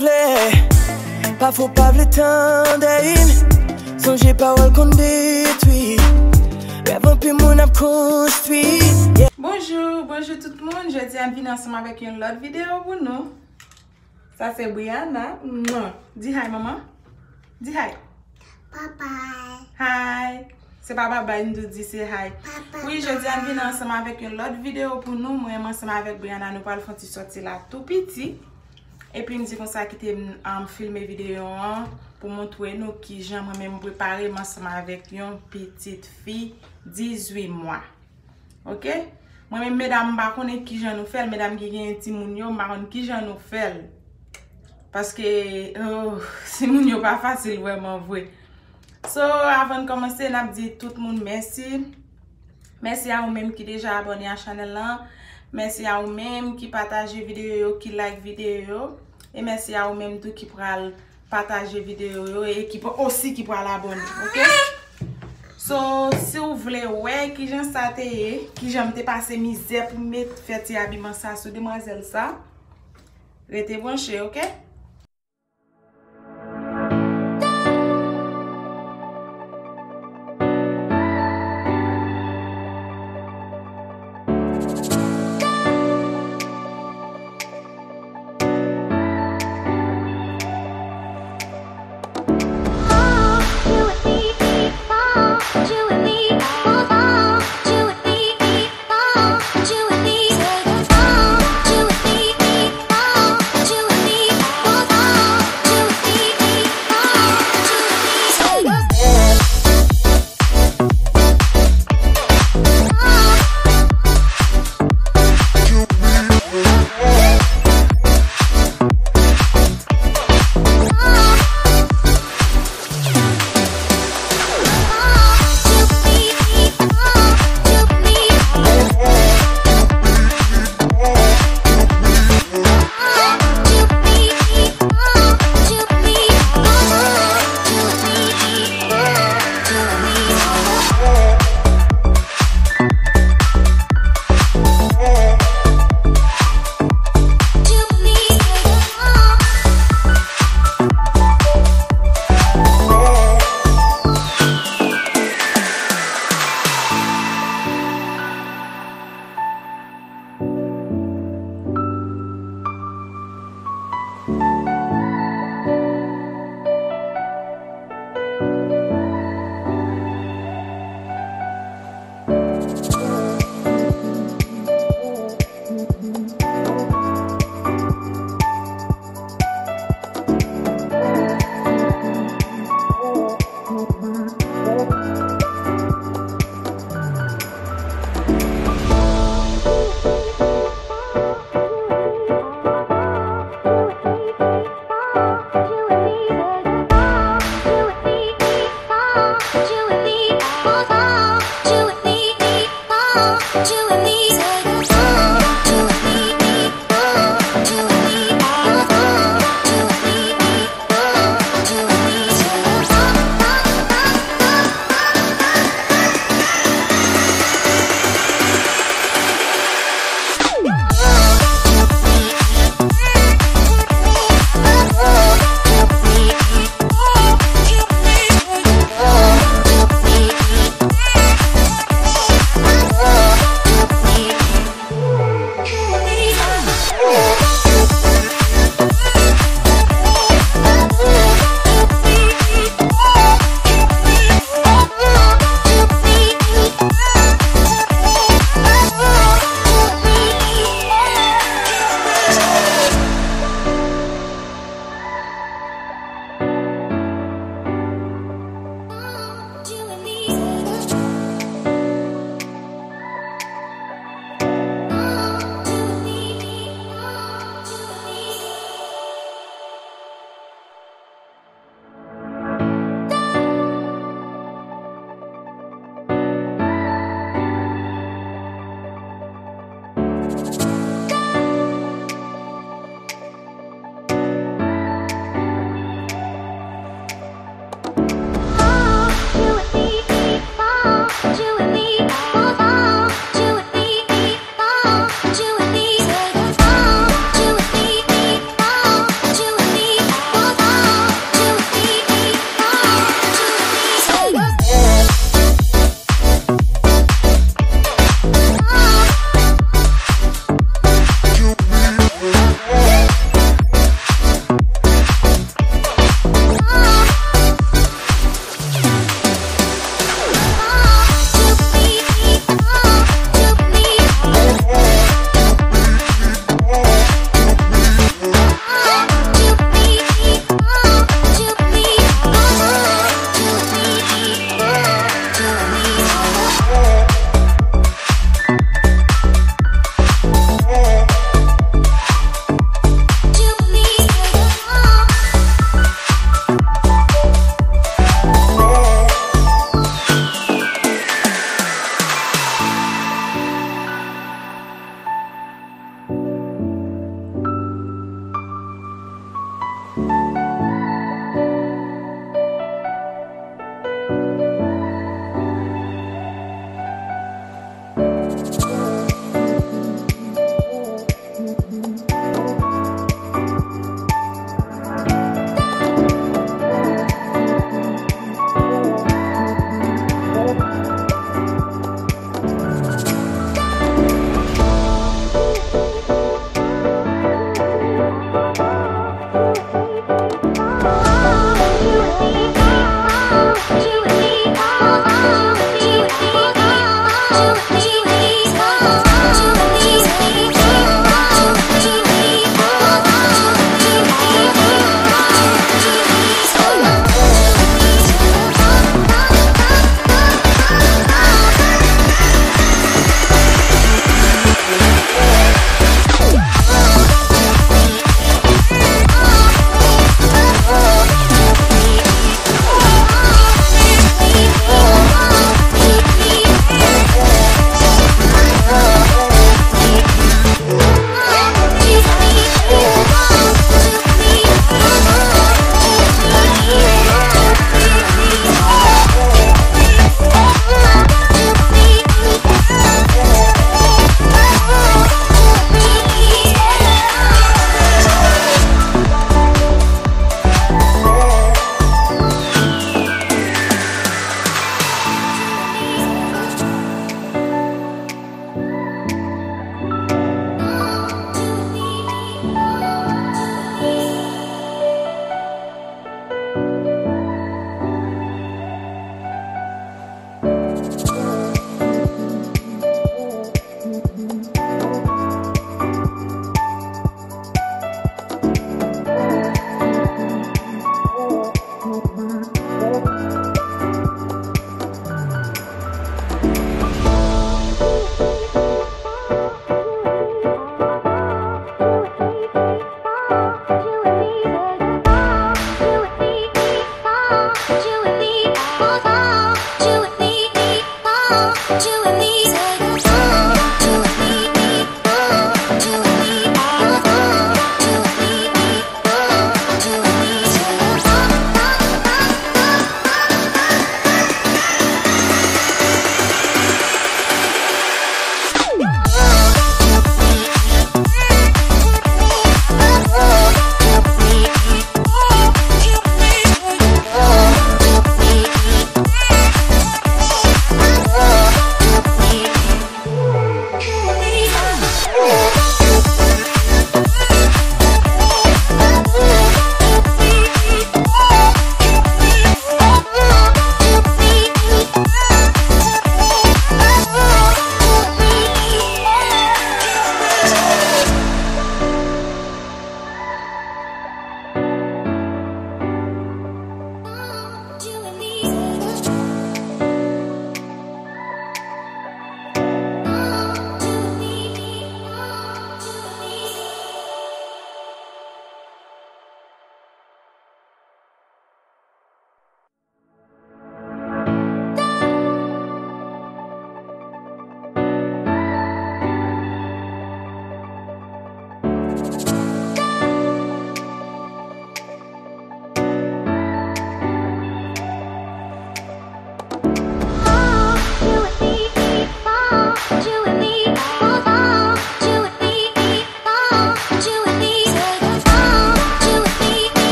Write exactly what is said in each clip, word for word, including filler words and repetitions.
Vle, pafwa w pa vle tande. Sonje pawòl konn detwi. Rèv anpil moun ap konstwi. Bonjou, bonjou tout moun. Jodi a m vin ansanm avèk yon lòt videyo pou nou. Sa se Brianna. Mwen. Di hi, manman. Di hi. Babay. Hi. Se pa babay, m tou di se hi. Wi, jodi a m vin ansanm avèk yon lòt videyo pou nou. Mwen menm ansanm avèk Brianna, nou pral fè yon ti sòti la tou piti. Epi m di konsa kite m, um, filme videyo an pou montre nou kijan mwen menm m prepare m ansanm avèk yon pitit fi dizuit mwa. Ok? Mwen menm medam, m pa konnen kijan nou fè l, medam ki genyen timoun yo, m pa konn kijan nou fè l. Paske, oh, timoun yo pa fasil vrèman vre. So, avan n kòmanse, n ap di tout moun mèsi. Mèsi a ou menm ki deja abòne a chanèl lan. Mèsi a ou menm ki pataje videyo yo, ki like videyo yo. E mèsi a ou menm tou ki pral pataje videyo yo e ki p-, osi ki pral abòne, ok? So, si w vle wè kijan sa te ye, kijan m te pase mizè pou m met, fè ti abiman sa sou demwazèl sa, rete branche, ok?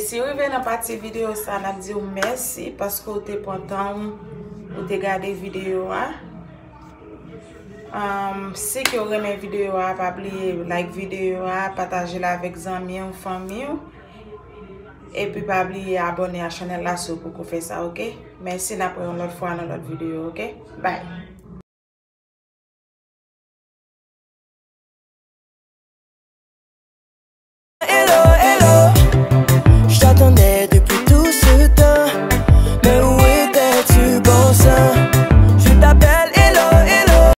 Si w rive nan pati videyo sa, n ap di w mèsi paske w te pran tan w, ou te gade videyo a. Um, si ke w renmen videyo a, pa bliye like videyo a, pataje l avèk zanmi w, fanmi w. Epi pa bliye abòne a chanèl la si w poko fè sa, oke? Mèsi, n ap wè yon lòt fwa nan lòt videyo, oke? Bye!